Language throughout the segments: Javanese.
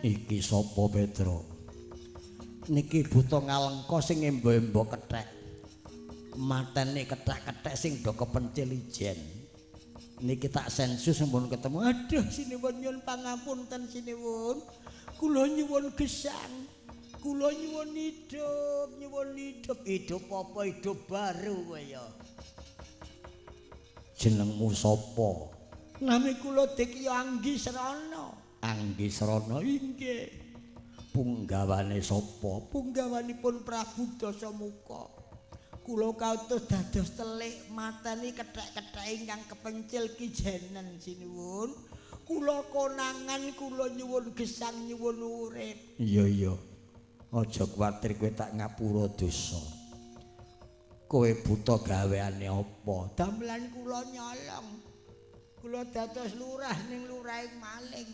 Iki sapa Petro? Niki buta ngalengka sing embo-embo kethek. Matene kethek-kethek sing do kepencil ijen. Niki tak sensus sampun ketemu. Aduh sinuwun nyuwun pangapunten sinuwun. Kula nyuwun gesang. Kula nyuwun hidup, nyuwun hidup. Hidup apa hidup baru kowe ya? Jenengmu sapa? Nami kula Dekya Anggi Srana. Anggi Srana inggih. Punggawane sapa? Punggawanipun Prabu Dasamuka. Kula kautus dados telik mateni kethek-kethek ingkang kepencil kijenen sinuwun. Kula konangan, kula nyuwun gesang, nyuwun urip. Iya iya. Aja kuwatir kowe tak ngapura dosa. Kowe buta gaweane apa? Damelan kula nyolong. Kula dados lurah ning lurahing maling.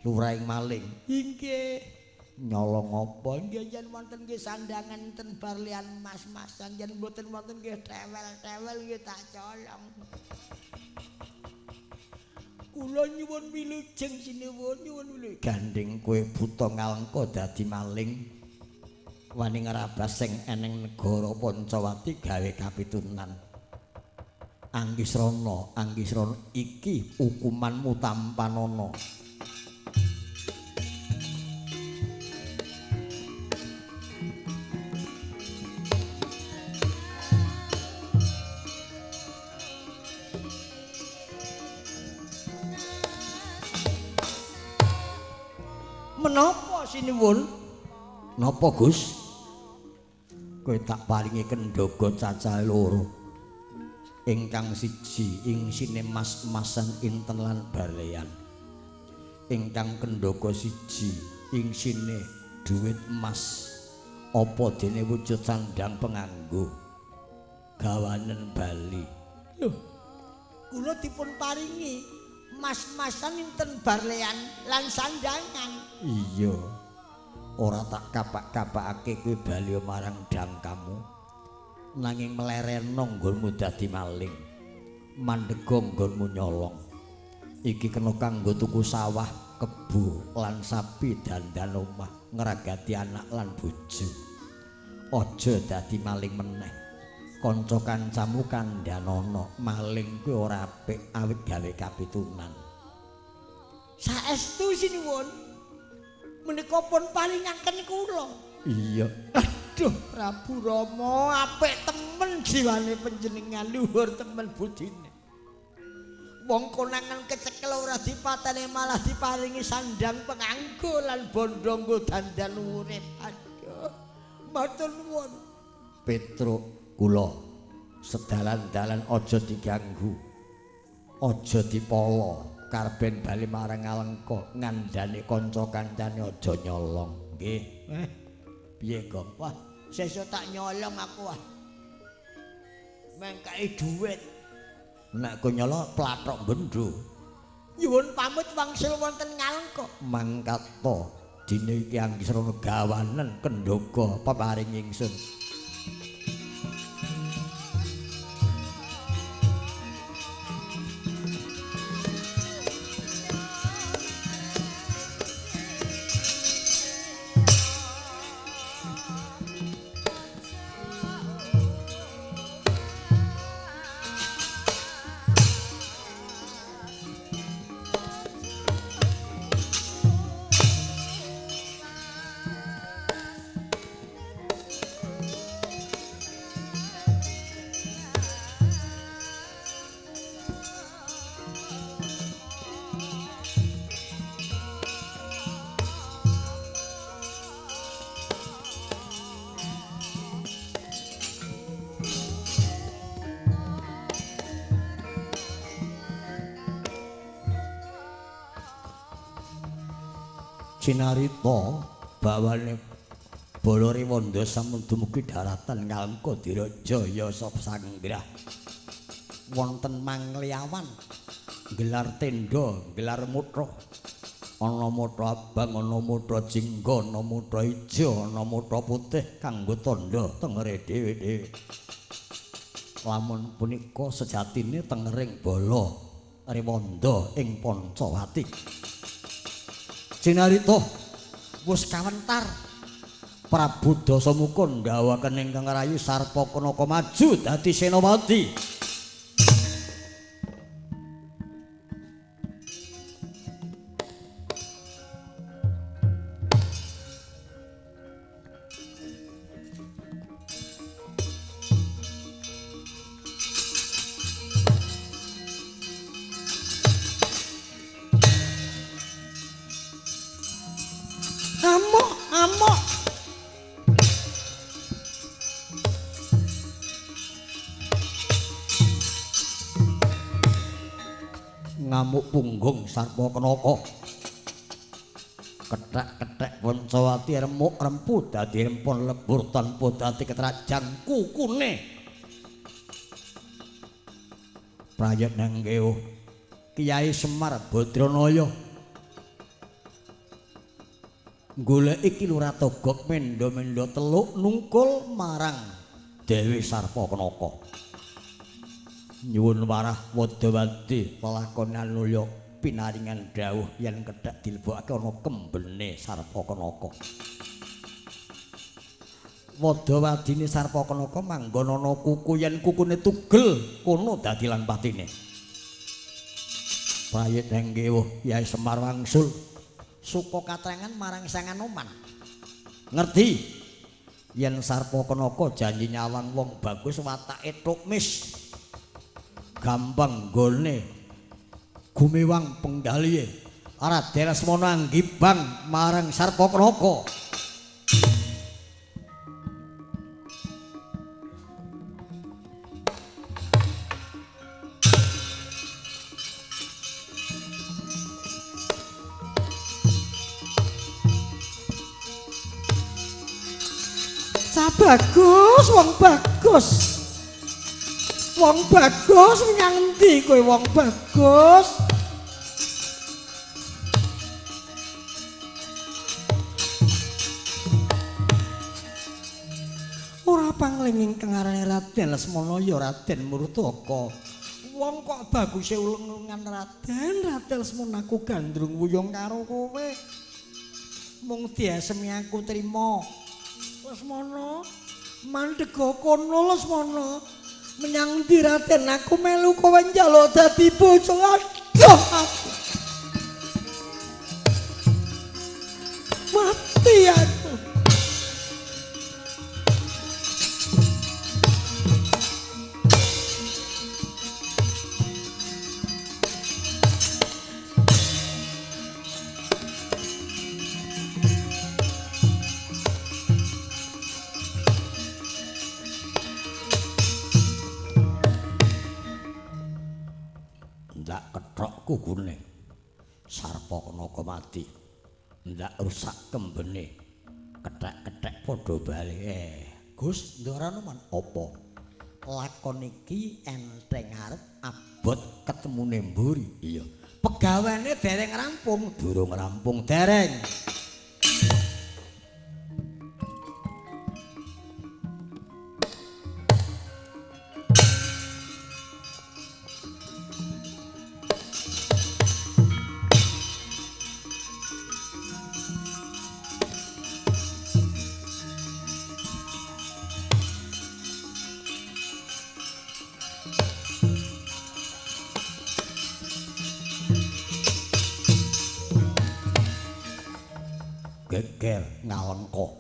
Lurahing maling? Inggih. Nyolong apa? Nggih yen wonten nggih sandangan ten barlian mas-masan, yen mboten wonten nggih tewel-tewel nggih tak colong. Kula nyuwun wilujeng sinuwun, nyuwun wilujeng. Gandeng kowe buta ngalengka dadi maling. Wani ngrabas sing eneng negara Pancawati gawe kapitunan. Anggi Srana, Anggi Srana iki hukumanmu tampanana. Menapa sinuwun? Napa Gus? Kowe tak paringi kendhaga cacahe loro. Ingkang siji ing sine mas-masan inten lan balean. Ingkang kendhaga siji ing sine duit emas. Apa dene wujud sandang penganggo gawanen bali. Lho, kula dipun paringi mas-masan inten barlean lan sandangan. Iya. Ora tak kapak-kapakake kowe bali marang dangkamu. Nanging melereno nggonmu dadi maling. Mandega nggonmu nyolong. Iki kena kanggo tuku sawah, kebo lan sapi dandan omah, ngragati anak lan bojo. Aja dadi maling meneh. Kanca kancamu kandhanana, maling kuwi ora apik awit gawe kapitunan. Saestu sinuwun. Menika pun paringaken kula. Iya. Aduh Prabu Rama, apik temen jiwane panjenengan, luhur temen budine. Wong konangan kecekel ora dipateni malah diparingi sandang penganggo lan bondo nggo dandan urip. Aduh, matur nuwun. Petruk kula sedalan-dalan aja diganggu, aja dipala, karben bali marang Alengka ngandhani kanca-kancane aja nyolong. Nggih. Piye Gong? Wah, sesuk tak nyolong aku ah. Mengkai dhuwit. Nek kowe nyolong plathok bendho. Nyuwun pamit wangsul wonten Ngalengka. Mangkat to dina iki Anggi Srana gawanen kendhaga peparing ingsun. Cinarita bawane Bala Rewanda sampun dumugi daratan Ngalengka Diraja Yasa Sanggrah. Wonten Mangliawan gelar tenda, gelar mutra. Ana mutra abang, ana mutra jingga, ana mutra ijo, ana mutra putih kanggo tandha tengere dhewe-dhewe. Lamun punika sejatine tengering Bala Rewanda ing Pancawati. Cinarita wis kawentar. Prabu Dasamuka ndhawaken ingkang rayi Sarpakenaka maju dadi senopati. Amok, amok. Ngamuk punggung Sarpakenaka. Kethek-kethek Pancawati remuk rempu dadi rempon lebur tanpa dadi ketrajang kukune. Prayet nang gewuh Kyai Semar Badranaya goleki Ki Lurah Togog mendha-mendha teluk nungkul marang Dewi Sarpakenaka. Nyuwun warah wadawadi lelakonan nulya pinaringan dawuh yen kedhak dilebokake ana kembene Sarpakenaka. Wadawadine Sarpakenaka manggon ana kuku yen kukune tugel kono dadi lan patine. Prayit nang gewuh Kyai Semar wangsul suka katrangan marang Sang Anoman. Ngerti yen Sarpakenaka janji nyawang wong bagus watake tukmis. Gampang nggone gumiwang penggalihe. Raden Lesmana anggibang marang Sarpakenaka. Cah bagus, wong bagus. Wong bagus menyang endi kowe wong bagus? Ora pangling ingkang arane Raden Lesmana ya Raden Murtaka. Wong kok baguse ulung-ulungan Raden, Raden Lesmana aku gandrung wuyung karo kowe. Mung diasemi aku trima. Lesmana, mandega kono Lesmana. Menyang ndi Raden aku melu kowe njaluk dadi bojo. Aduh aku. Mati aku. Ndak kethok kukune Sarpakenaka mati, ndak rusak kembene, kethek-kethek padha bali. Gus Ndara Anoman, apa lakon iki enteng arep abot ketemune mburi? Iya, pegaweane dereng rampung. Durung rampung dereng. Geger ngalengka.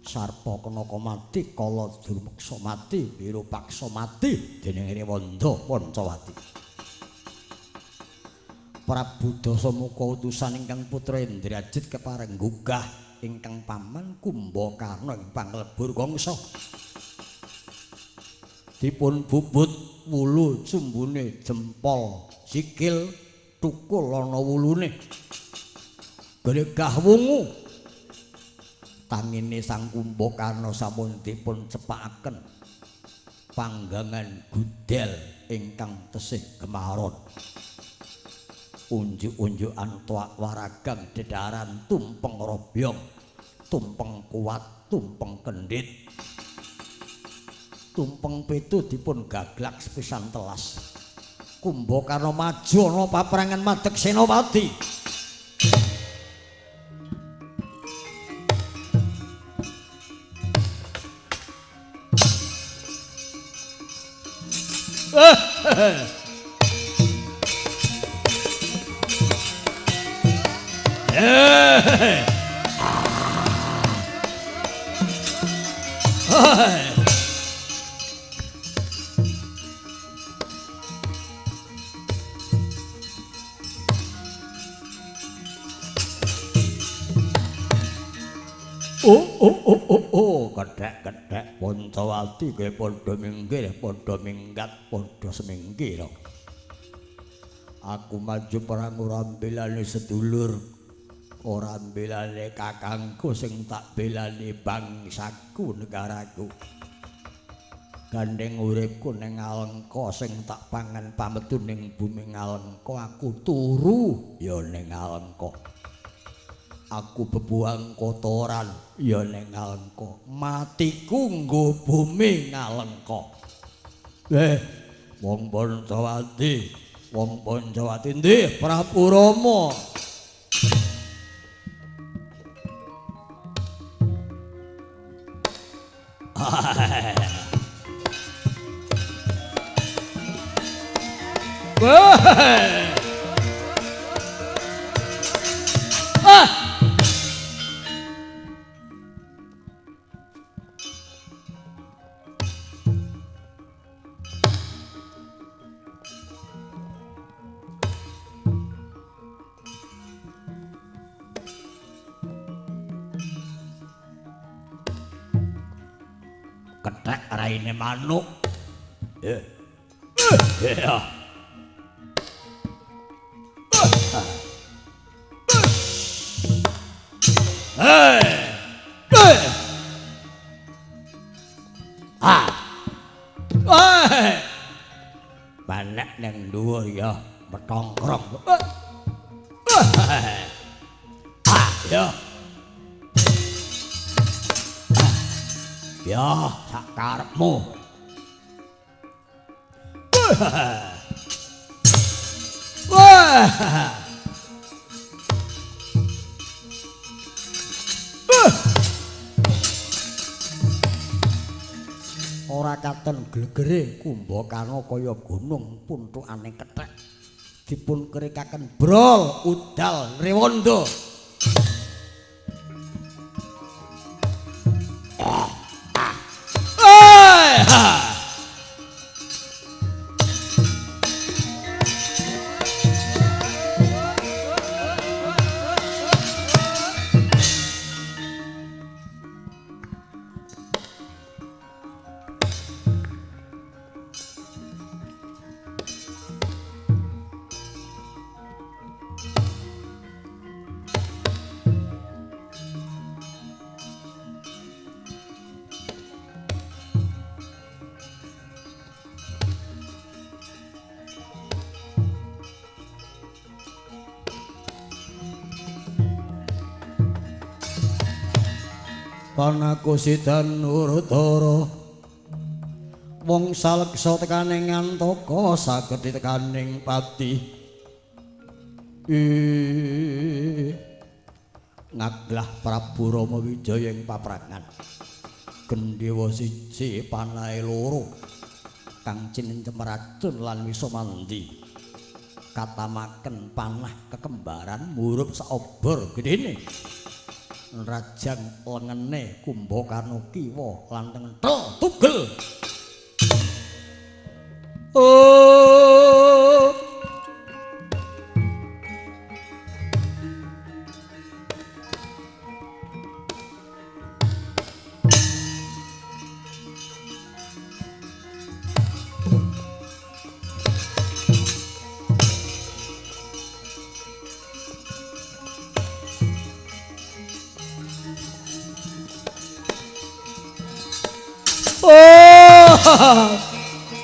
Sarpakenaka mati, kala durmeksa mati, Wirupaksa mati dening Rewanda Pancawati. Prabu Dasamuka utusan ingkang putra Indrajit kepareng gugah ingkang paman Kumbakarna ing panglebur Kangsa. Dipun bubut wulu cumbune jempol sikil tukul ana wulune. Gregah wungu tangine Sang Kumbakarna sampun dipun cepakaken panggangan gudel ingkang tesih gemaron. Unjuk-unjukan tuak waragang dedaran tumpeng robyong, tumpeng kuat, tumpeng kendhit. Tumpeng pitu dipun gaglak sepisan telas. Kumbakarna maju ana paprangan madeg senopati. Oh oh oh oh oh, kedhek-kedhek Pancawati kowe padha minggir, padha minggat, padha semingkir. Aku maju perang ora mbelani sedulur, ora mbelani kakangku, sing tak belani bangsaku, negaraku. Gandeng uripku ning Alengka, sing tak pangan pametu ning bumi Alengka, aku turu ya ning Alengka. Aku bebuang kotoran ya ning Alengka, matiku nggo bumi Ngalengka. Wong Pancawati, wong Pancawati ndi Prabu Rama? Ah! Kethek raine manuk. Ya. Ah. Banek nang dhuwur ya, metongkrong. Ah, ya. Ya, sak karepmu. Wah. Ora katon glegere Kumbakarna kaya gunung punthukane kethek. Dipun kerikaken brol udal rewanda. Panaku sidan Nurtara wong saleksa tekaning Antaka saged ditekaning pati. Ngaglah Prabu Rama Wijaya ing paprangan. Gendhewa siji panahe loro kang cinencem racun lan wisa mandi. Katamaken panah kekembaran murup saobor gedene. Rajang lengene Kumbakarna kiwa lan tentel tugel. Oh.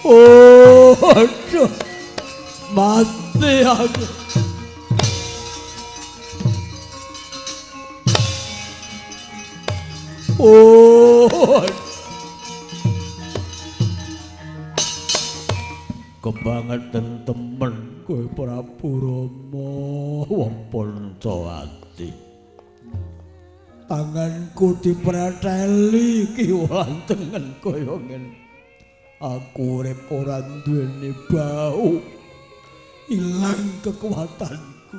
Oh, aduh, mati aku. Oh, kebangetan temen kowe Prabu Rama wong Pancawati. Tanganku dipreteli kiwa tengen kaya ngene. Aku urip ora duweni bau. Ilang kekuatanku.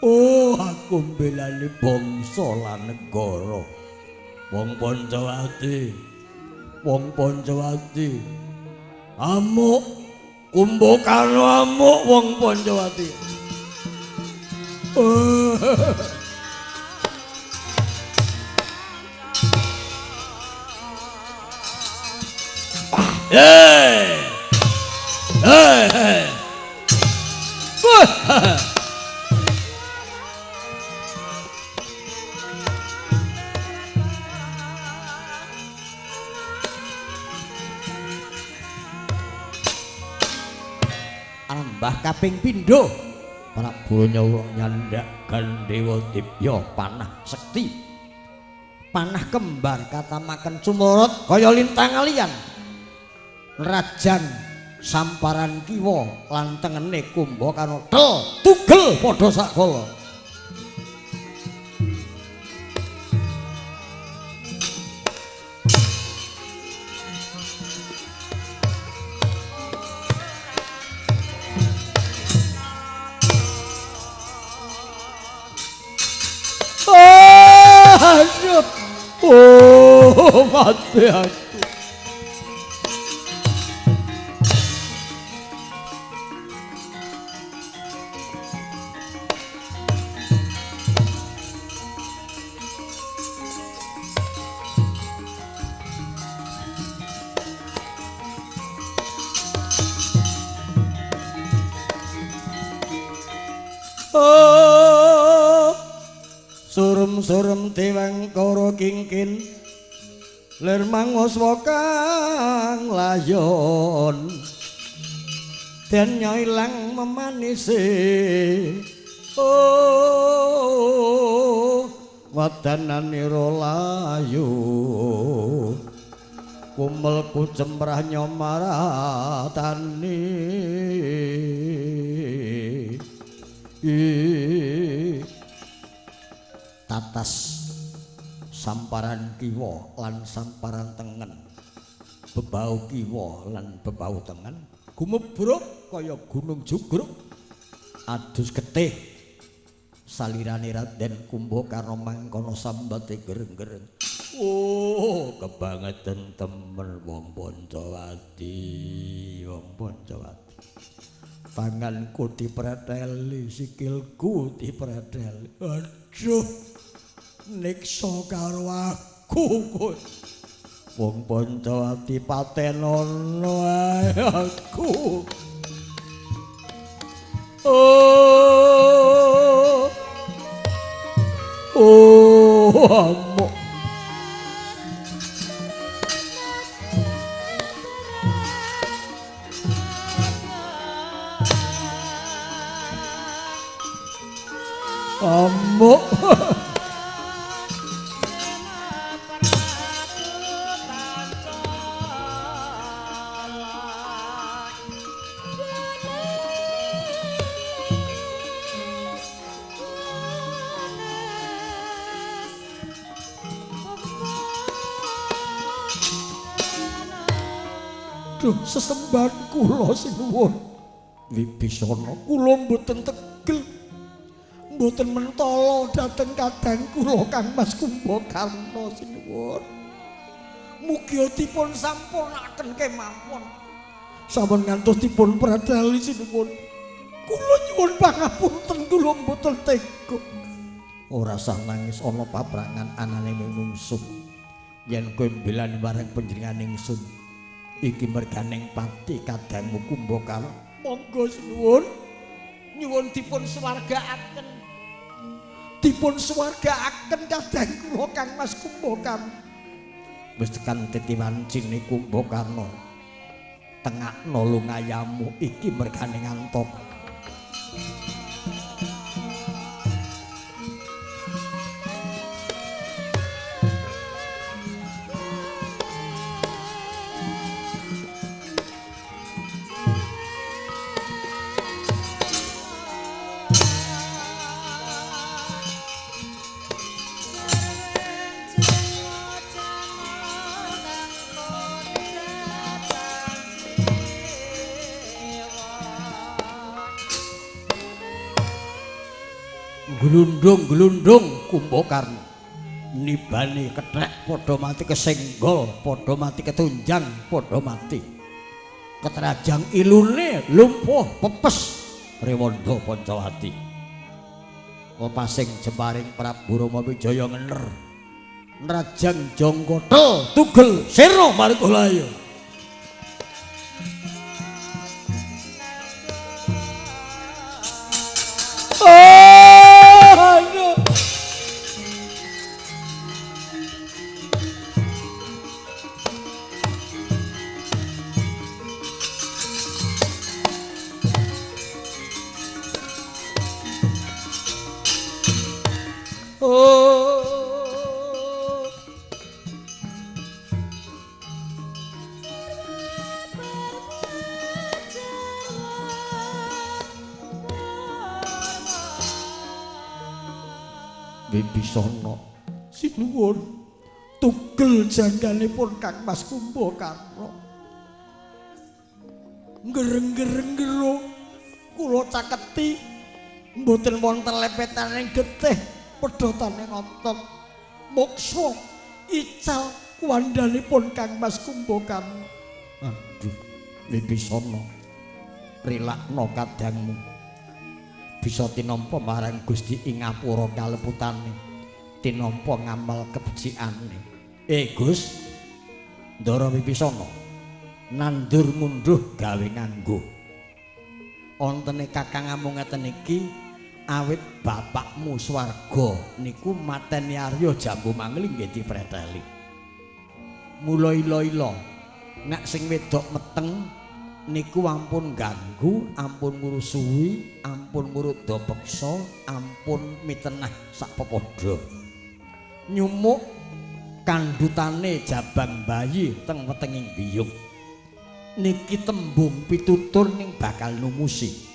Oh, aku mbelani bangsa lan negara. Wong Pancawati. Wong Pancawati. Amuk Kumbakarna amuk wong Pancawati. Hey! Hey! Hey! Ambah kaping pindho Prabu Nyawa nyandak Gandewa Dibya panah sekti. Panah kembar katamaken cumorot kaya lintang alian. Rajan samparan kiwa lan tengene Kumbakarna tel tugel padha sakala. Oh, mati aku. Oh, surem-surem dewangkara kingkin lir mangoswa kang layon den ilang memanise. Oh, wadananira layu kumel kucemrah nyomaratani. Tatas samparan kiwa lan samparan tengen, bebau kiwa lan bebau tengen gumebruk kaya gunung jugruk adus getih. Salirane Raden Kumbakarna mangkono sambate gereng-gereng. Oh, kebangetan temen wong Pancawati, wong Pancawati. Tanganku dipreteli, sikilku dipreteli. Aduh, niksa karo aku kowe. Wong Pancawati patenono ae aku. Oh. Oh, amuk. Amuk. Duh, sesembahan kula sinuwun Wibisana, kula mboten tegel, mboten mentala dhateng kadang kula Kang Mas Kumbakarna sinuwun. Mugi dipun sampurnaken kemawon. Sampun ngantos dipun pradali sinuwun. Kula nyuwun pangapunten, kula mboten tega. Ora sah nangis ana paprangan anane mungsuh. Yen kowe mbelani marang panjenengan ingsun, iki merganing pati kadangmu Kumbakarna. Monggo sinuwun, nyuwun dipun swargaaken. Dipun swargaaken kadang kula Kang Mas Kumbakarna. Wis tekan titiwancine Kumbakarna. Tengakno lungayamu iki merganing Antaka. Glundung-glundung Kumbakarna. Nibane kethek padha mati kesenggol, padha mati ketunjang, padha mati. Ketrajang ilune lumpuh pepes Rewanda Pancawati. Lepasing jemparing Prabu Rama Wijaya ngener. Nrajang jangka tugel sirna markulaya. Wibisana sinuwun tugel jangganipun Kang Mas Kumbakarna. Gereng-gereng gero kula caketi mboten wonten lepetane getih pedhotane ngotot moksa ical kuwandhanipun Kang Mas Kumbakarna. Aduh Wibisana rilakna kadangmu bisa tinampa marang Gusti ing ngapura kaleputane, tinampa ngamal kebecikane. Gus Ndara Wibisana nandur ngunduh gawe nganggo. Wontene kakang amung ngeten iki awit bapakmu swarga niku mateni Arya Jambu Mangli nggih dipreteli. Mula ila-ila nek sing wedok meteng niku ampun ganggu, ampun ngrusuhi, ampun ngruda peksa, ampun mitenah sak pepadha. Nyumuk kandhutane jabang bayi teng wetenging biyung. Niki tembung pitutur ning bakal numusi.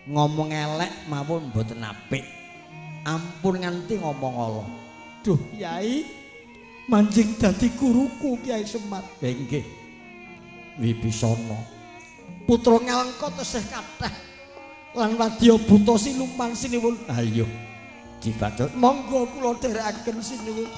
Ngomong elek mawon mboten apik. Ampun nganti ngomong ala. Duh Yai, manjing dadi guruku Kyai Semar. Nggih. Wibisana putra Ngalengka tesih kathah lan wadya buta siluman sinuwun. Ayo dibaca. Monggo kula dherekaken sinuwun.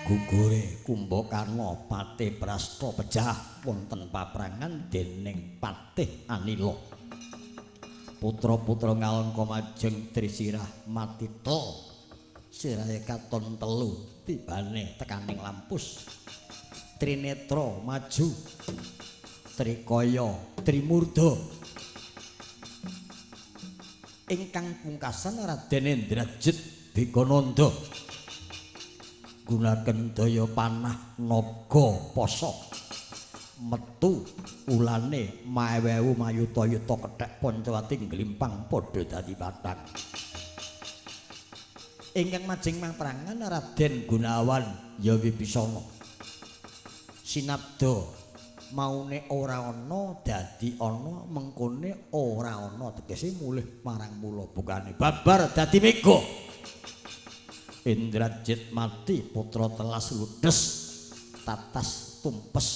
Gugure Kumbakarna patih prasta pejah wonten paprangan dening Patih Anila. Putra-putra Ngalengka majeng Trisirah mati tel. Sirahe katon telu tibane tekaning lampus. Trinetra maju. Trikaya Trimurda. Ingkang pungkasan Raden Indrajit Begananda. Gunaken daya panah naga pasa metu ulane maewewu mayuta-yuta kethek Pancawati ngglimpang padha dadi padhang. Ingkang majeng maprangan Raden Gunawan ya Wibisana. Sinabda maune ora ana dadi ana mengkone ora ana tegese mulih marang mula bukane babar dadi mega. Indrajit mati putra telas ludes tatas tumpes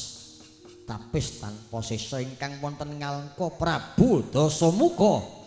tapis tanpa sisa ingkang wonten Ngalengka Prabu Dasamuka.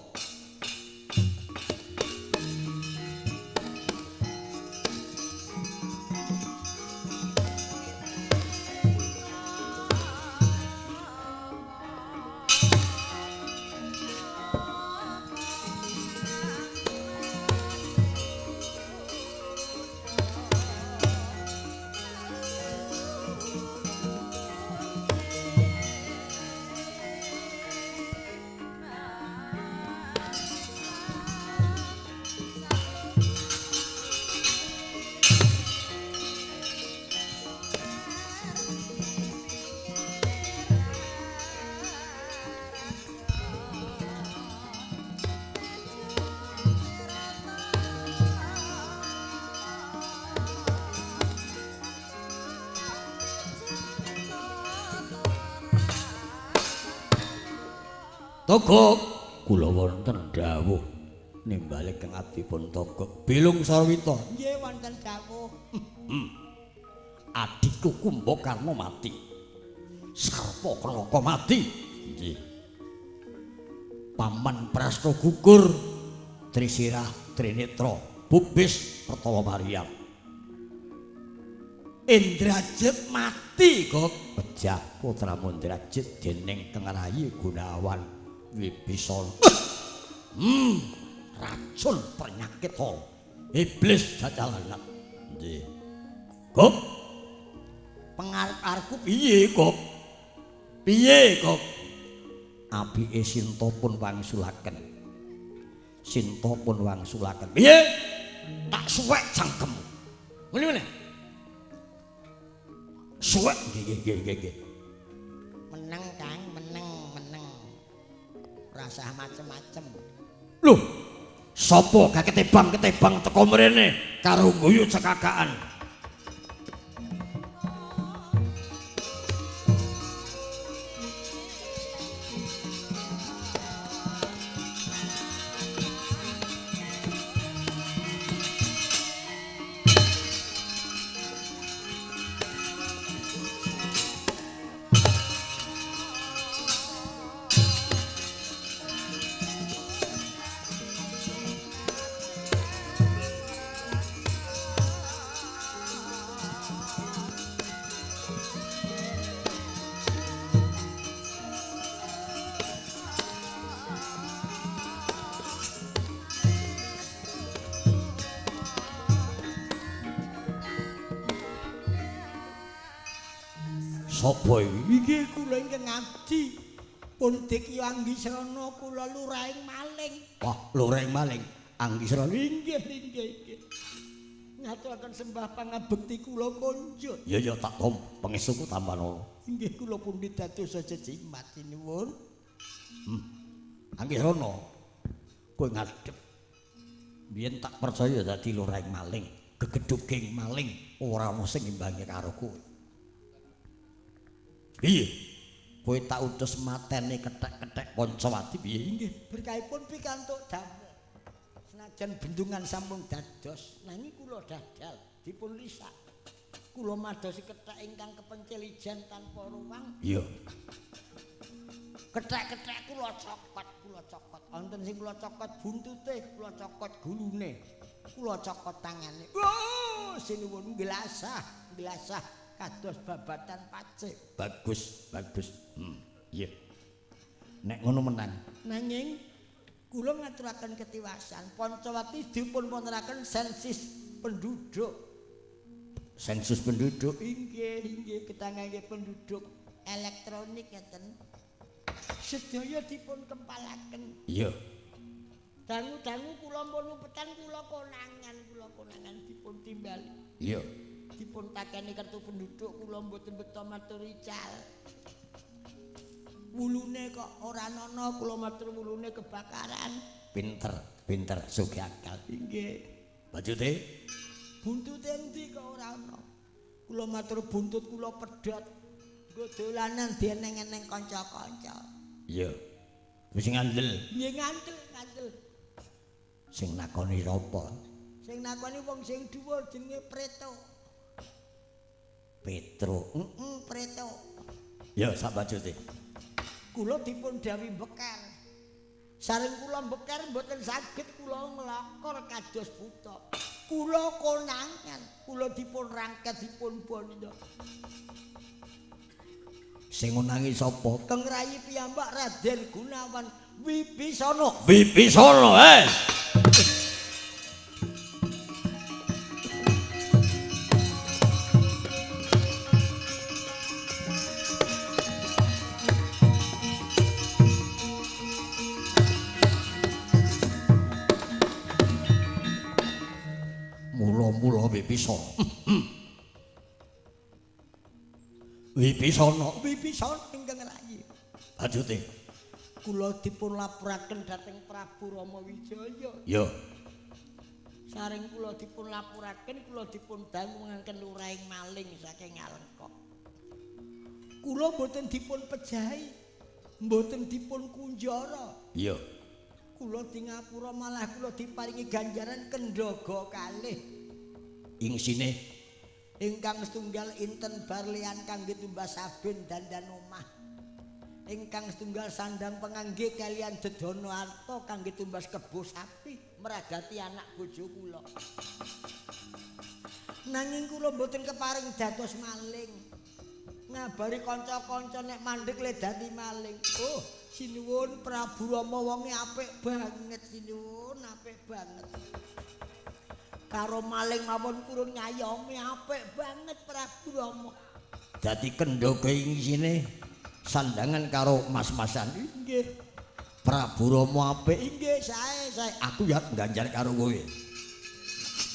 Togok, kula wonten dawuh nimbali kang abdipun Togok. Bilung Sarwita. Nggih wonten dawuh. Adikku Kumbakarna mati. Sarpakenaka mati. Nggih. Paman Prasta gugur, Trisirah Trinetra, Bubis Pertama Maryam. Indrajit mati kok. Pejah putramu Indrajit dening Kang Rayi Gunawan Wibisana. Racun penyakit hol. Iblis jajalanan. Nggih. Kok pengarep-arepku piye kok? Piye kok? Apike Sinta pun wangsulaken. Sinta pun wangsulaken. Piye? Tak suwek cangkemmu. Ngene meneh. Suwek nggih nggih nggih nggih. Meneng Kang, meneng, meneng. Rasah macem-macem. Loh, sapa kaketebang-ketebang teko mrene karo guyu cekakaan? Sapa iki? Inggih kula ingkang abdi. Pun Dik Anggisrana kula lurahing maling. Wah, lurahing maling. Anggisrana inggih inggih inggih. Ngaturaken sembah pangabekti kula konjuk. Ya ya tak tom pangestuku tambanono. Inggih kula pun dados jejimat sinuwun. Anggisrana kowe ngadep. Biyen tak percaya dadi lurahing maling, gegedhuging maling ora ana sing ngimbangi karo kowe. Piye? Kowe tak utus mateni kethek-kethek Pancawati piye? Inggih, berkahipun pikantuk damel. Senajan bendungan sampun dados, nanging kula dadal dipun risak. Kula madosi kethek ingkang kepencil ijen tanpa ruang. Iya. Kethek-kethek kula cokot, kula cokot. Wonten sing kula cokot buntute, kula cokot gulune, kula cokot tangane. Oh, sinuwun nglasah, nglasah. Kados babatan pacik. Bagus, bagus. Iya. Nek ngono menang. Nanging kula ngaturaken ketiwasan Pancawati dipun wontenaken sensus penduduk. Sensus penduduk? Inggih, inggih ketangane penduduk elektronik ngeten. Sedaya dipun kempalaken. Iya. Dangu-dangu kula pun umpetan kula konangan dipun timbali. Iya. Dipun takeni kartu penduduk kula mboten beto matur ical. Wulune kok ora ana, kula matur wulune kebakaran. Pinter, pinter sugih akal. Inggih. Bajute? Buntute endi kok ora ana. Kula matur buntut kula pedhot. Nggo dolanan dieneng-eneng kanca-kanca. Iya. Wis ngandel. Nggih ngandel, ngandel. Sing nakoni sapa? Sing nakoni wong sing dhuwur jenenge Preto. Petro. Preto. Ya sak bajute. Kula dipun dawuhi beker. Sareng kula beker mboten saged kula nglakor kados buta. Kula konangan, kula dipun rangket dipun bondo. Sing ngonangi sapa? Kang Rayi piyambak Raden Gunawan Wibisana. Wibisana, eh. Mula-mula Wibisana. Wibisana, Wibisana ingkang rayi. Bajute kula dipun lapuraken dhateng Prabu Rama Wijaya. Ya. Sareng kula dipun lapuraken, kula dipun dangungaken lurahing maling saking Alengka. Kula boten dipun pejahi. Mboten dipun kunjara. Iya. Kula di ngapura malah kula diparingi ganjaran kendhaga kalih. Ingsine ingkang setunggal inten barlean kangge tumbas sabun dandan omah. Ingkang setunggal sandang pengangge kalian dedono arta kangge tumbas kebo sapi meragati anak bojo kula. Nanging kula mboten keparing dados maling. Ngabari kanca-kanca nek mandhek le dadi maling. Oh, sinuwun Prabu Rama wonge apik banget, sinuwun apik banget. Karo maling mawon purun ngayomi apik banget Prabu Rama. Dadi kendhaga isine sandangan karo mas-masan. Inggih. Prabu Rama apik. Inggih, sae, sae. Aku ya ganjar karo kowe.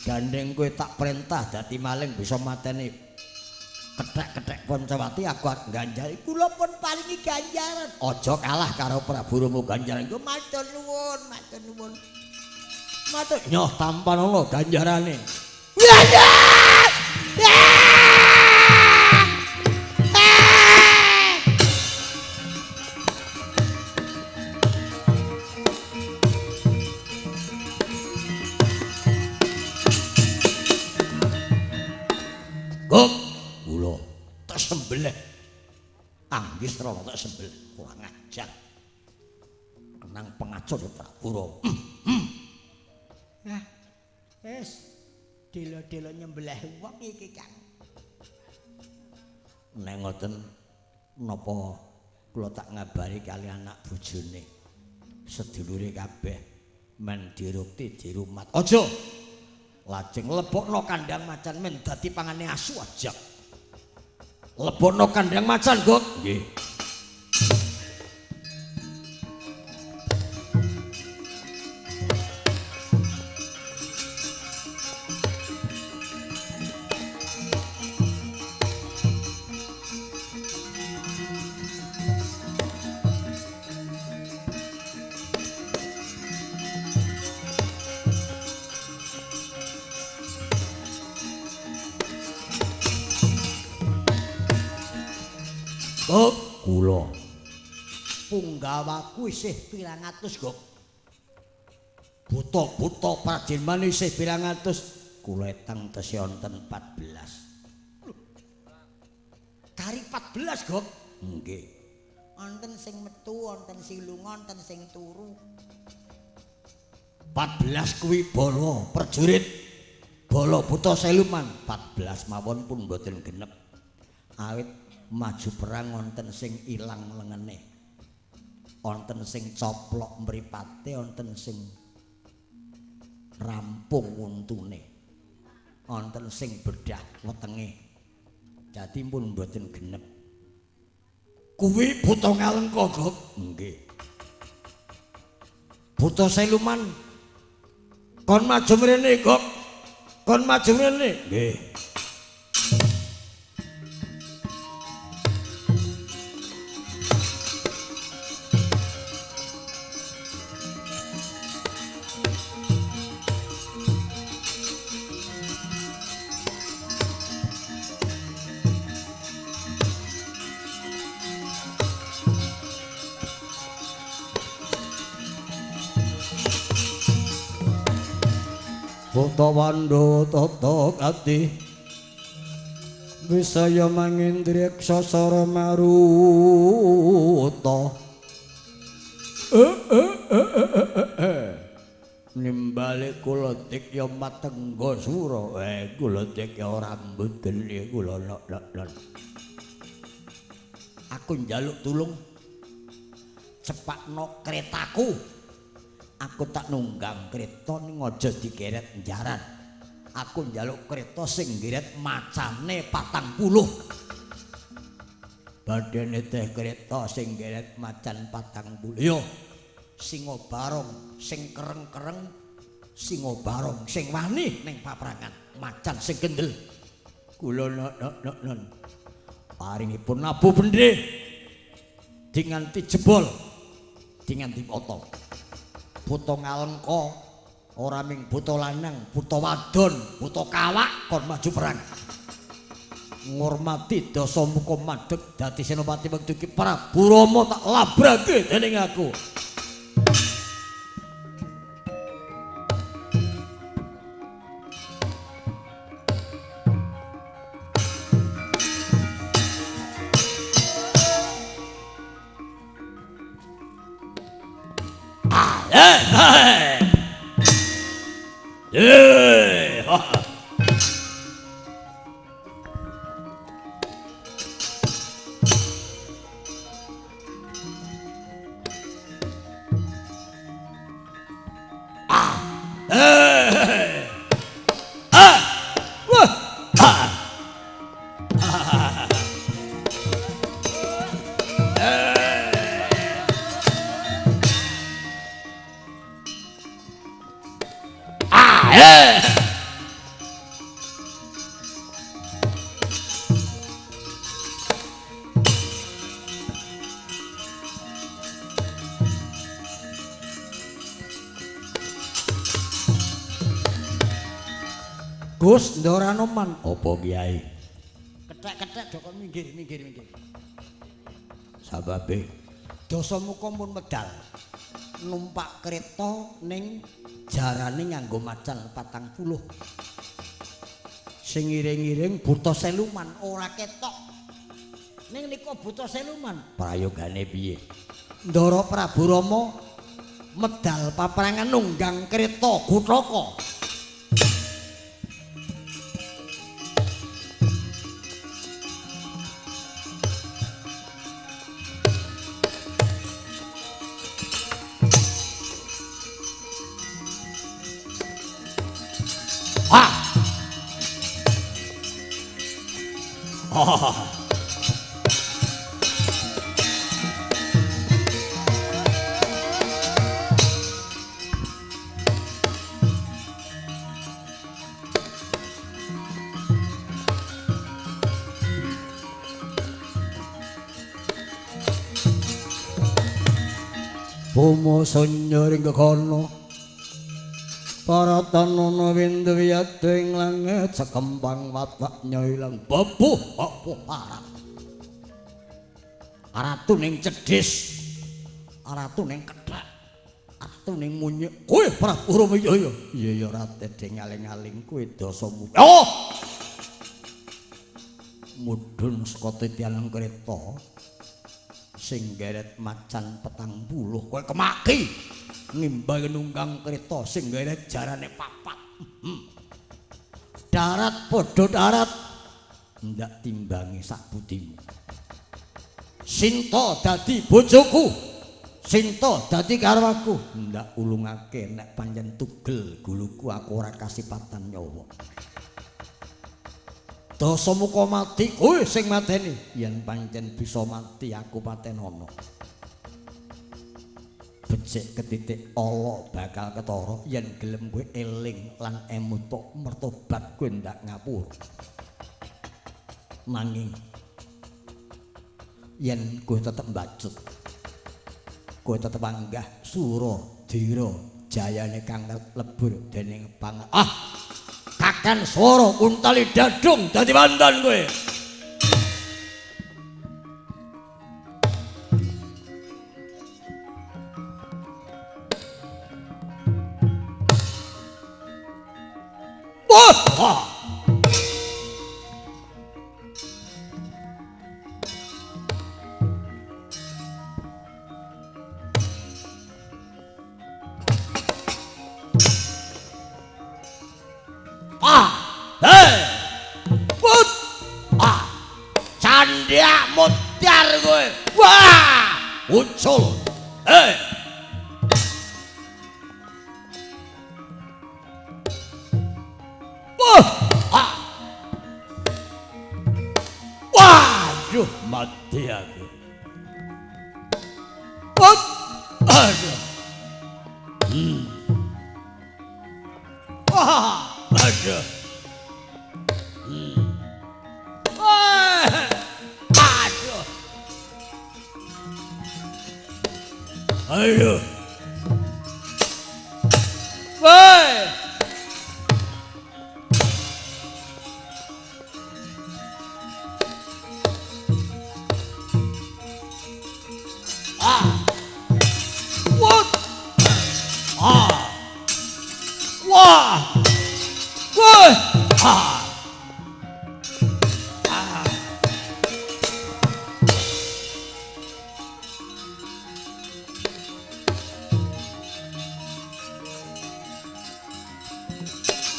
Gandeng kowe tak perintah dadi maling bisa mateni kethek-kethek Pancawati aku arep ganjar. Kula pun paringi ganjaran. Aja kalah karo Prabu Rama ganjaran. Matur nuwun, matur nuwun. Matur nyoh tampanono ganjarane. Gok kula tak sembelih. Anggis Rama tak sembelih, kurang ajar. Kenang pengacur Prabu Rama. Nah, wis dela-dela nyembelih wong iki, Kang. Nek ngoten napa kula tak ngabari kali anak bojone. Sedulure kabeh men dirukti dirumat. Aja. Lajeng lebokno kandang macan men dadi pangane asu aja. Lebokno kandang macan, Gok. Nggih. Gok kula punggawaku isih pirang atus, Gok. Buta-buta Prajenman isih pirang atus. Kula etang tesih wonten 14. Kari 14, Gok. Nggih. Wonten sing metu, wonten sing lunga, wonten sing turu. 14 kuwi bala prajurit. Bala buta Siluman 14 mawon pun mboten genep. Awit maju perang wonten sing ilang lengene, wonten sing coplok mripate, wonten sing rampung untune, wonten sing bedah wetenge. Dadi pun mboten genep. Kuwi buta Ngalengka, Gok. Nggih. Buta Siluman kon maju mrene, Gok. Kon maju mrene. Nggih. Butawandha tata kati wisaya mangindreksa sara maruta. Nimbali kula dikya matengga sura, kula dikya rambut geni kula lok-lok. Aku njaluk tulung cepakno kretaku. Aku tak nunggang kreta ning aja digeret njaran. Aku njaluk kreta sing geret macane 40. Badhe nitih kreta sing geret macan 40. Yo singa barong sing kereng-kereng, singa barong sing wani ning paprangan, macan sing kendel. Kula nok-nok-nok. Paringipun nabu bendhe dinganti jebol, dinganti potong. Buta Ngalengka ora ming buta lanang, buta wadon, buta kawak kon maju perang. Ngormati Dasamuka madeg dadi senopati wektu iki Prabu Rama tak labrake dening aku. Gus Ndoranoman apa Kyai? Kethek-kethek do kon minggir minggir minggir. Sababe Dasamuka pun medal numpak kereta ning jarane nganggo macan 40. Sing ngiring-ngiring buta seluman ora ketok. Ning nika buta seluman prayogane piye? Ndara Prabu Rama medal paprangan nunggang kereta Guthaka. Bomo sonya ring kono Paratanana windu wiyadu ing langit sekembang watak nyoilang babuh apuh arat. Ratu ning cedhis, ratu ning kethek, ratu ning munyuk. Kowe Prabu Rama iya iya. Iya iya Raden ding aling-aling kowe Dasamuka. Oh! Mudhun saka titian kereta sing geret macan 40 kowe kemaki ngimbangi nunggang kereta sing geret jarane 4. Darat padha darat ndak timbangi sak budimu. Sinta dadi bojoku, Sinta dadi karwaku, ndak ulungake nek pancen tugel guluku aku ora kasipatan nyawa. Dasamuka mati kowe sing mateni, yen pancen bisa mati aku patenono. Becik ketitik ala bakal ketara yen gelem kowe eling lan emuta mertobat kowe ndak ngapura. Nanging yen kowe tetep mbacut, kowe tetep anggah sura dira jayane kang lebur dening pang ah kakan swara untali dadung dadi mantan kowe. Wah! Ah! Hei! Put! Ah! Candhak modar kowe. Wah! Ucul. Hei! Wah! Ah! Waduh, mati aku. Put! Aduh. Wah! Aduh. Wah! Aduh. Aduh. Woi. Ha. Ah.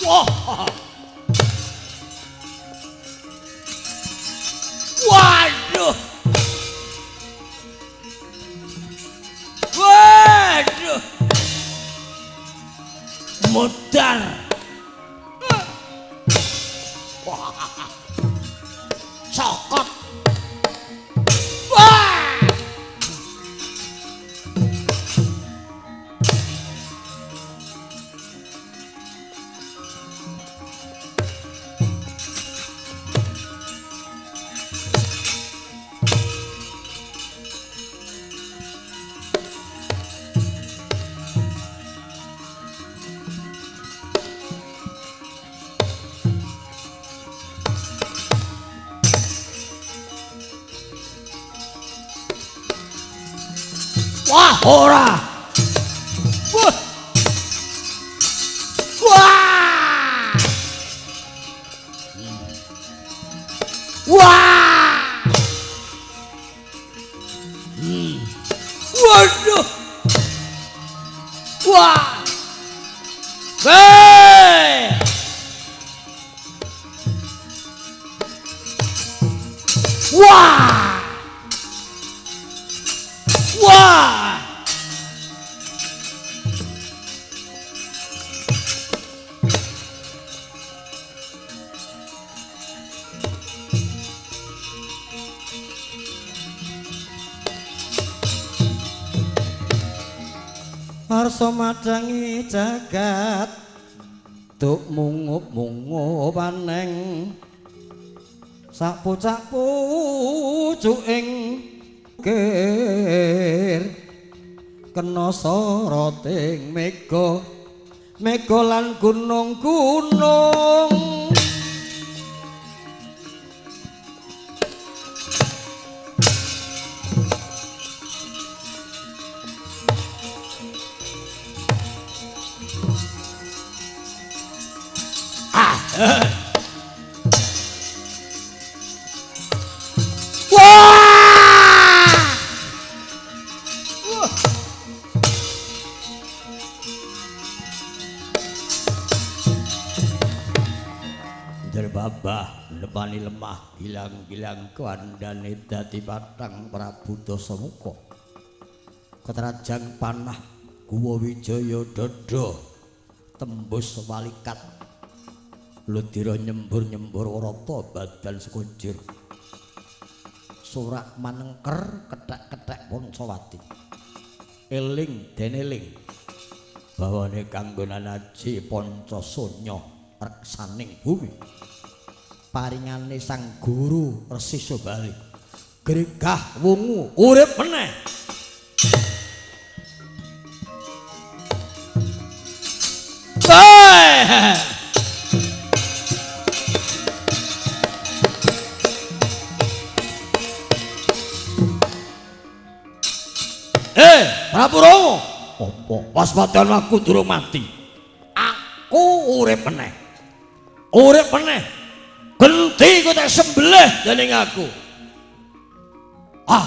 Wah. Waduh. Waduh. Modar. Cokot. Wah. Wah, ora. Wah. Wah. Wah. Waduh. Wah. Hei. Wah. Wah. Arsa madangi jagat tuk mungup-mungup aneng sak pucak pucuking kir kena soroting mega mega lan gunung-gunung. Wah! Derbabah nepani lemah gilang-gilang kandhane dadi patang Prabu Dasamuka. Ketrajang panah Guwa Wijaya dada tembus walikat. Ludira nyembur-nyembur rata badan sekunjir. Surak manengker kethek-kethek Poncowati. Eling deneling bawane kanggonan aji Panca Sunya reksaning bumi. Paringane sang guru Resi Sobali. Gregah wungu urip meneh. Hei! Prabu Rama, apa waspadane aku durung mati. Aku urip meneh. Urip meneh. Genti kowe tak sembelih dening aku. Ah.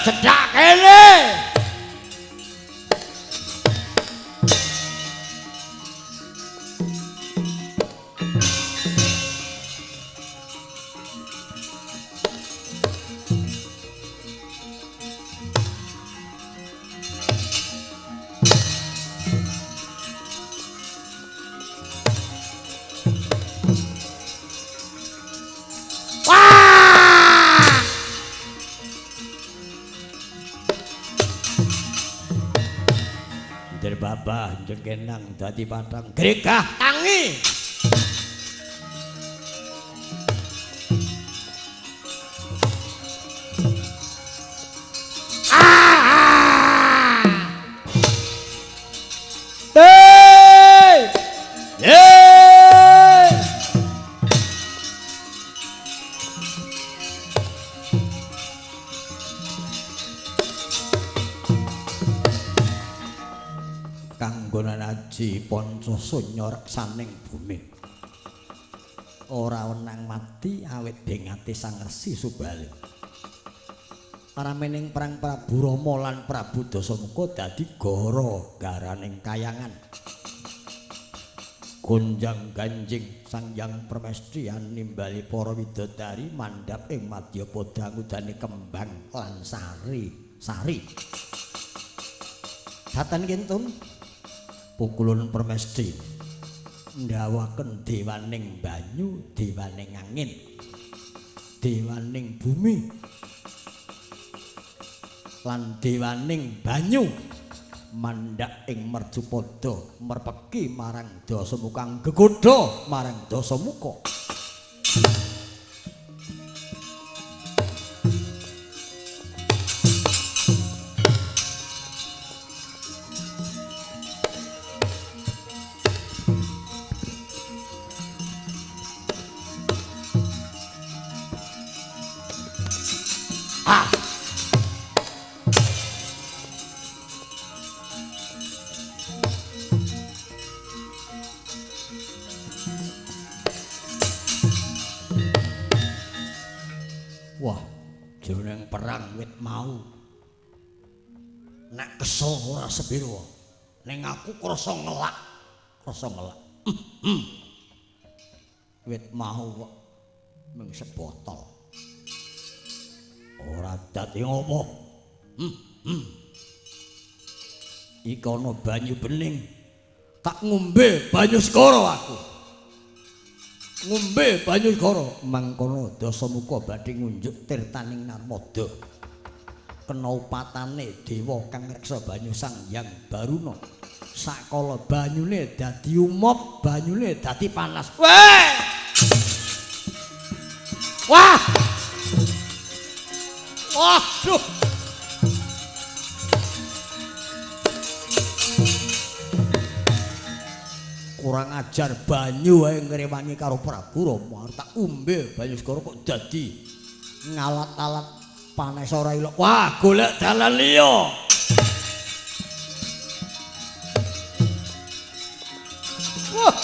Cedhak kene. Babah jengkenang dadi patang gregah tangi. Ah! Hey! Hey! panca sunya reksaning bumi. Ora wenang mati awit bengate Sang Resi Subali. Ramening perang Prabu Rama lan Prabu Dasamuka dadi gara-garaning kayangan. Gonjang ganjing Sang Hyang Permesti nimbali para widodari mandhap ing madyapada ngudane kembang lan sari sari. Datan kintun pukulun Permesti ndawaken dewaning banyu, dewaning angin, dewaning bumi lan dewaning banyu mandhak ing mercupada merpeki marang Dasamuka gegodha marang Dasamuka. Wah, jroning perang wit mau nek kesel ora sepiro, ning aku krasa ngelak, krasa ngelak. Wit mau kok mung sebotol. Ora dadi ngopo. Iki ana banyu bening. Tak ngombe banyu segara aku. Ngombe banyu segara mangkono Dasamuka badhe ngunjuk tirtaning Narmada. Kena upatane dewa kang ngreksa banyu Sang Hyang Baruna. Sakala banyune dadi umop, banyune dadi panas. Weh! Wah! Waduh! Kurang ajar banyu wae ngrewangi karo Prabu Rama. Tak ombe banyu segara kok dadi ngalat-alat panas ora ilok. Wah, golek dalan liya. Wah.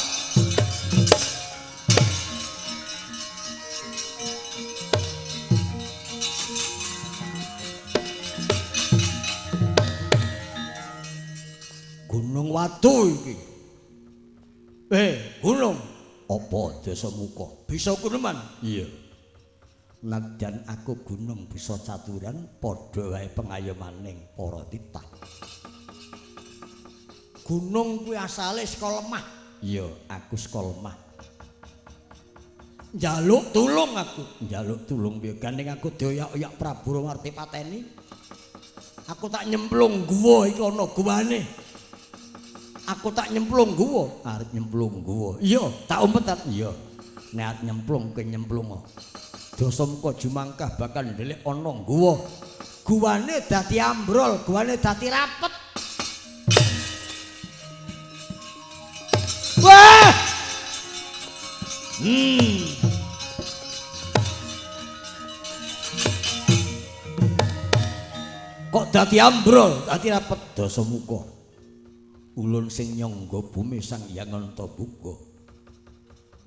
Gunung Watu iki. Gunung apa Dasamuka? Bisa guneman? Iya. Nadyan aku gunung bisa caturan padha wae pengayomaning para titah. Gunung kuwi asale saka lemah. Iya, aku saka lemah. Njaluk tulung aku, njaluk tulung piye gandeng aku dioyak-oyak Prabu Rama arep pateni. Aku tak nyemplung guwa iki ana guwane. Aku tak nyemplung guwa, arep nyemplung guwa. Iya, tak umpetan. Iya. Nek arep nyemplung ke nyemplung. Dasamuka jumangkah bakal ndelik ana guwa. Guwane dadi ambrol, guwane dadi rapet. Wah! Kok dadi ambrol, dadi rapet Dasamuka. Ulun sing nyangga bumi Sang Hyang Antaboga.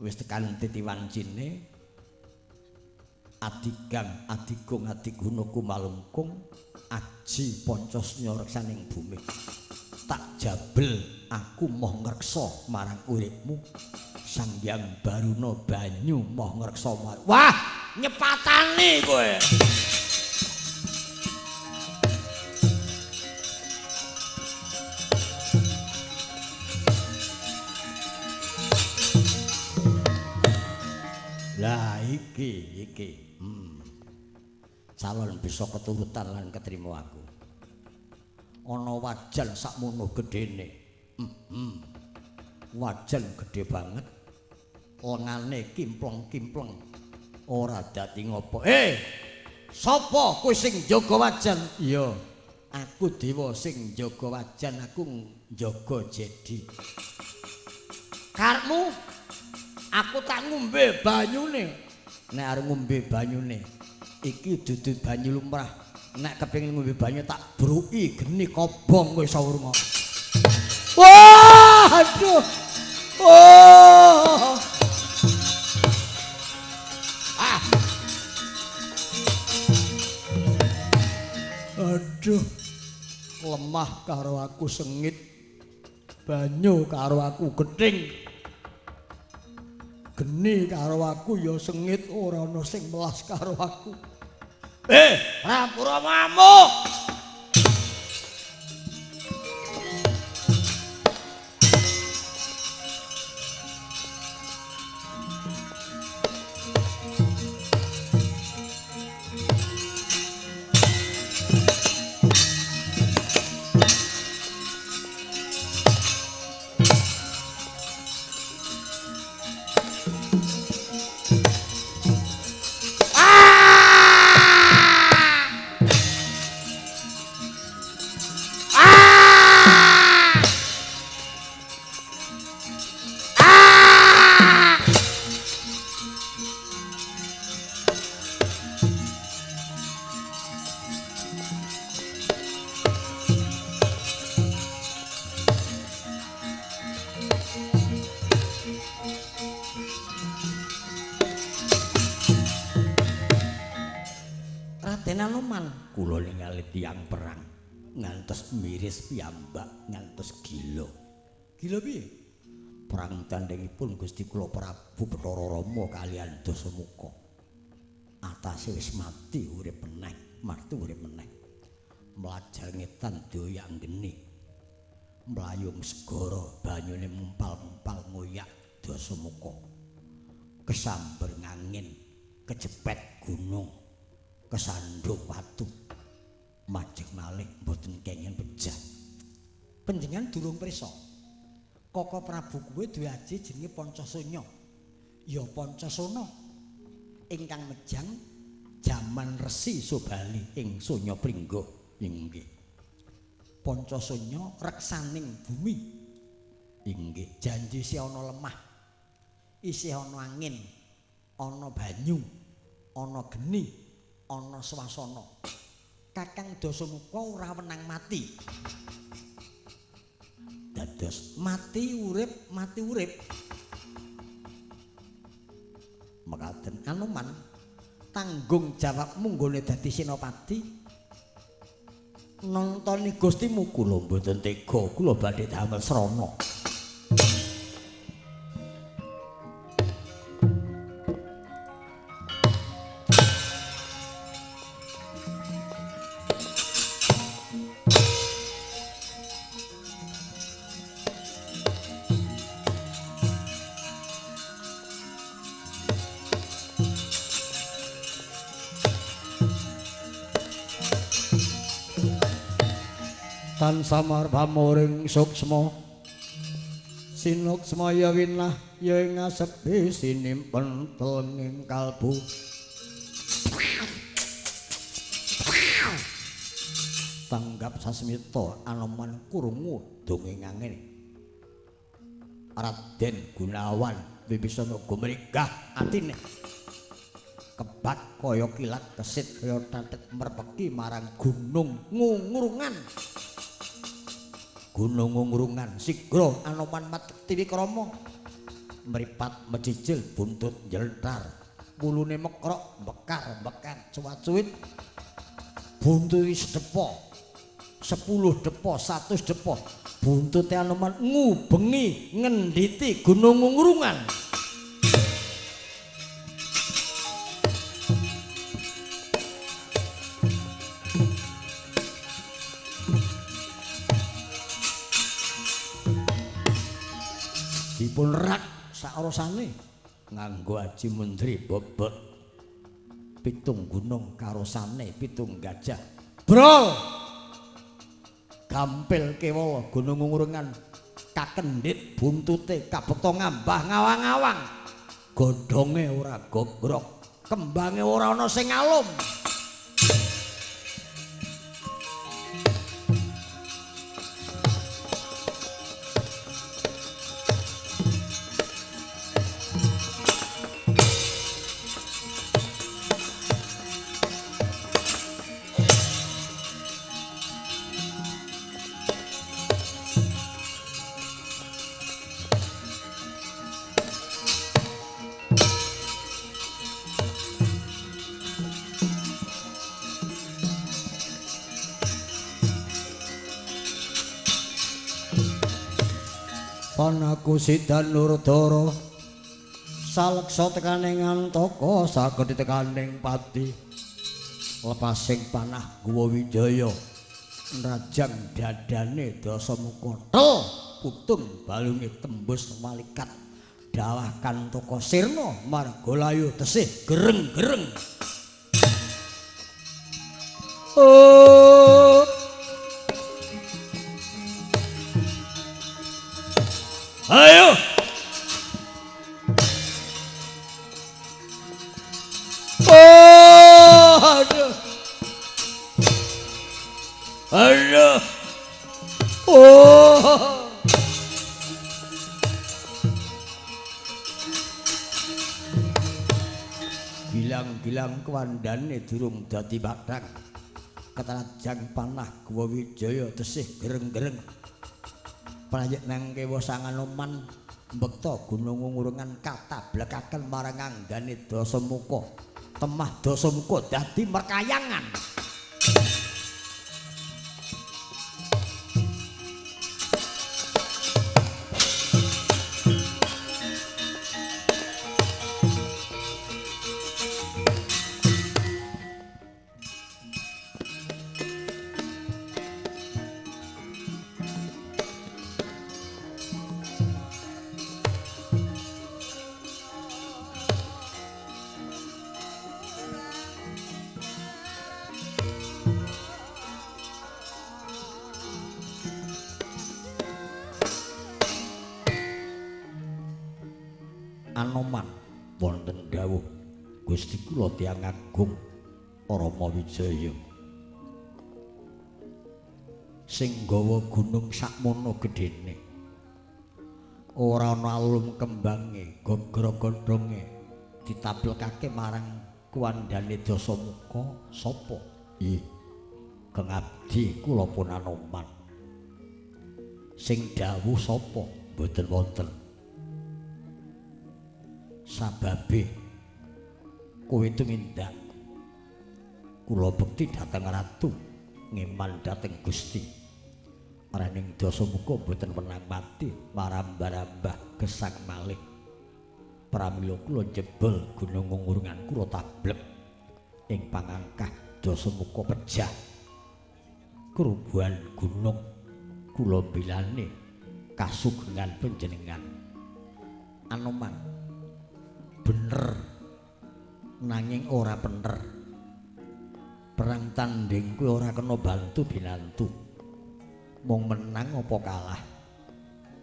Wis tekan titiwancine adigang adigung adiguna kumalungkung aji pancasnya reksaning bumi. Tak jabel aku moh ngreksa marang uripmu Sang Hyang Baruna banyu moh ngreksa marang. Wah, nyepatani kowe. Lah iki iki. Calon bisa keturutan lan ketrima aku. Ana wajan sakmono gedene. Wajan gedhe banget. Lengane kimpleng-kimpleng. Ora dadi ngopo. Sapa kowe sing njaga wajan? Iya, aku dewa sing njaga wajan, aku njaga jedi. Karepmu aku tak ngombe banyune. Nek arep ngombe banyune, iki dudu banyu lumrah. Nek kepengin ngombe banyu tak bruki geni kobong kowe iso wurung. Wah, aduh. Oh. Ah. Aduh, lemah karo aku sengit, banyu karo aku gething, geni karo aku ya sengit, ora ana sing melas karo aku. Prabu Rama amuk. Kula ningali tiyang perang ngantos miris piyambak ngantos gila. Gila piye? Perang tandhingipun Gusti kula Prabu Bathara Rama kaliyan Dasamuka. Atase wis mati urip meneh, mati urip meneh. Mlajar ngetan doyak geni. Mlayung segara banyune mumpal-mumpal ngoyak Dasamuka. Kesamber ngangin, kejepet gunung, kesandung watu. Majeng malih mboten kenging pejah. Panjenengan durung prisa. Koko Prabu kuwi duwe aji jenenge Pancasunya. Ya Pancasana ingkang mejang jaman Resi Subali ing Sunya Pringga. Inggih. Pancasunya reksaning bumi. Inggih, janji isih ana lemah, isih ana angin, ana banyu, ana geni, ana swasana. Kakang Dasamuka ora wenang mati. Dados mati urip, mati urip. Mekaten Anoman, tanggung jawabmu nggone dadi senopati. Nontoni Gustimu kula mboten tega, kula badhe damel srana. Tan samar pamuring suksma sinuksmaya winah ya ing asepi sinimpen telenging kalbu. Tanggap sasmita Anoman krungu dongengane Raden Gunawan Wibisana gumregah atine kebat kaya kilat kesit kaya tatet merpeki marang gunung Ngungrungan. Gunung Ngungrungan sigra Anoman Matiwikrama mripat mecicil buntut njelentar wulune mekrok mekar mekar cuwat-cuwit buntute sedepa 10 depa 100 depa buntute Anoman ngubengi ngendhiti Gunung Ngungrungan. Dipun rak sakrosane nganggo aji mundri bobot pitung gunung karosane pitung gajah brol gampil kewala Gunung Ngungrungan kakendhit buntute kabekta ngambah ngawang-awang godhonge ora gogrok kembange ora ana sing alum. Panaku Sidanurdara saleksa tekaning Antaka saged tekaning pati. Lepasing panah Guwa Wijaya nrajang dadane Dasamuka tel putung balunge tembus malikat dawah Kantaka sirna margalayu tesih gereng-gereng. Oh. Ayo. Oh, aduh. Aduh. Oh. Gilang-gilang kuwandane durung dadi padhang. Ketrajang panah Guwa Wijaya tesih gereng-gereng. Prayek nang kewa Sanganoman mbekta gunung ngurungan katablekaken marang anggane Dasamuka. Temah Dasamuka dadi merkayangan. Anoman wonten dawuh Gusti kula tiyang agung Rama Wijaya sing gawa gunung sakmono gedene ora ana alum kembange gogra godhonge ditablekake marang kuwandane Dasamuka sapa? Ih, kengabdi kula pun Anoman. Sing dawuh sapa? Mboten wonten. Sababe kowe tumindak kula bekti dhateng ratu ngeman dhateng Gusti. Rening Dasamuka mboten wenang mati marambah-rambah gesang malih. Pramila kula jebol gunung ngurungan kula tablek ing pangangkah Dasamuka pejah. Kerubuhan gunung kula bilane kasugengan panjenengan. Anoman bener nanging ora bener. Perang tanding kuwi ora kena bantu binantu. Mung menang apa kalah,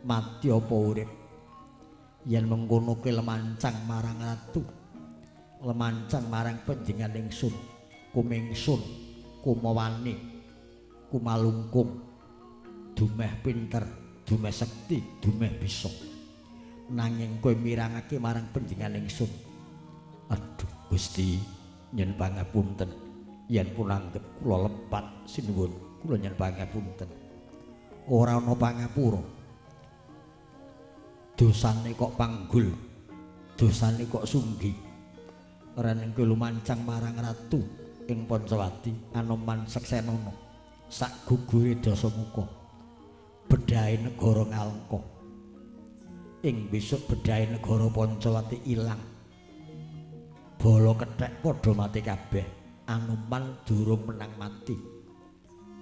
mati apa urip. Yen mengkono kuwi lemancang marang ratu, lemancang marang panjenengan ingsun, kumingsun, kumawani, kumalungkung, dumeh pinter, dumeh sekti, dumeh bisa. Nanging kowe mirangake marang panjenengan ingsun. Aduh Gusti, nyen pangapunten yen pun anggep kula lepat sinuwun, kula nyen pangapunten. Ora ana pangapura. Dosane kok panggul, dosane kok sunggi. Rening kowe lumancang marang ratu ing Pancawati Anoman Seksenana sak gugure Dasamuka bedhahe negara Ngalengka. Ing besok bedhahe negara Pancawati ilang. Bala kethek padha mati kabeh. Anoman durung menang mati.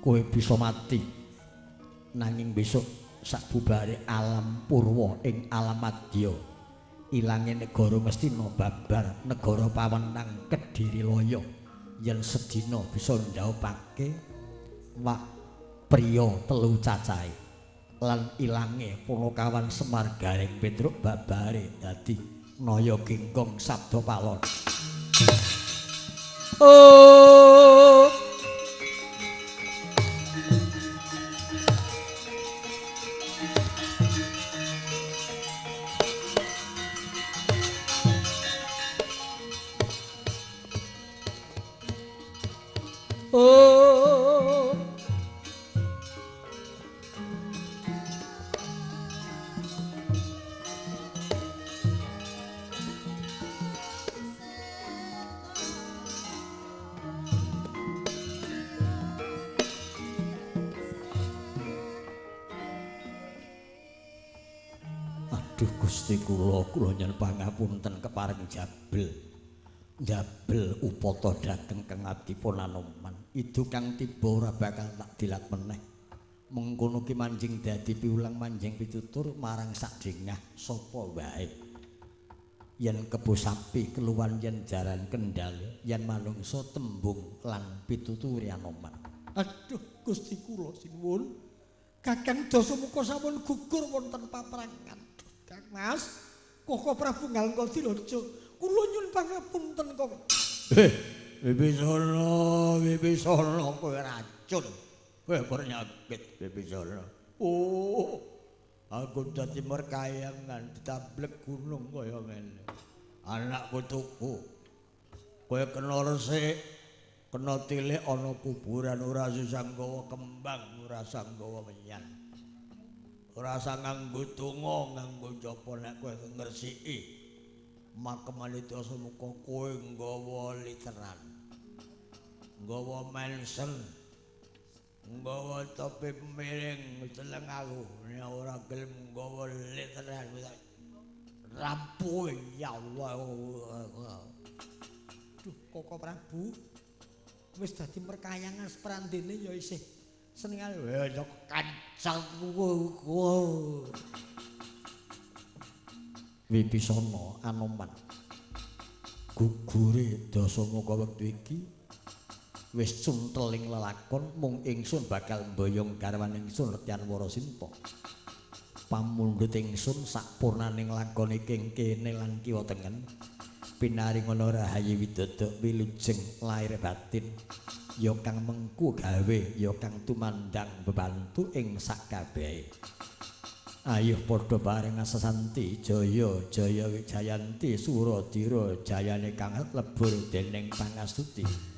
Kowe bisa mati. Nanging besok sakbubare alam purwa ing alam madya ilange negara Ngastina babar negara pawenang Kediri Laya yen sedina bisa ndhaupake wak priya telu cacahe lan ilange Punakawan Semar Gareng Petruk babare dadi Naya Genggong Sabda Palon. Oh. Oh. Aduh Gusti kula, kula nyuwun pangapunten kepareng jabel. Jabel upata dhateng Kang abdipun Anoman. Idu kang tiba ora bakal tak dilat meneh. Mengkono ki manjing dadi piulang manjing pitutur marang sadengah sapa wae. Yen kebo sapi keluwan yen jaran kendal, yen manungsa tembung lan pituturi Anoman. Aduh Gusti kula sinuwun. Kakang Dasamuka sampun gugur wonten paprangan. Kang Mas, Koko Prabu Ngalengka Diraja, kula nyuwun pangapunten kok. Wibisana, Wibisana kowe racun. Kowe penyakit Wibisana. Oh, aku dadi merkayangan ditablek gunung kaya ngene. Anakku tuku. Kowe kena resik, kena tilik ana kuburan ora susah nggawa kembang, ora usah nggawa menyan. Ora usah nganggo donga, nganggo japa nek kowe ngresiki. Makemane Dasamuka kowe nggawa literan. Nggawa mensen. Nggawa topi miring seneng aku nek ora gelem nggawa literan rampuh ya Allah. Duh Koko Prabu wis dadi merkayangan seprandene ya isih senengane kancang Wibisana Anoman gugure Dasamuka wektu iki wis cuntel ing lelakon mung ingsun bakal mboyong garwan ingsun Retyan Warasinta. Pamundhut ingsun sakpurnaning lakon iki kene lan kiwa tengen pinaringana rahayu widodo wilujeng lair batin ya kang mengku gawe ya kang tumandang bebantu ing sakabehe. Ayo padha bareng asasanti jaya jaya wijayanti suradira jayane kang lebur dening pangastuti.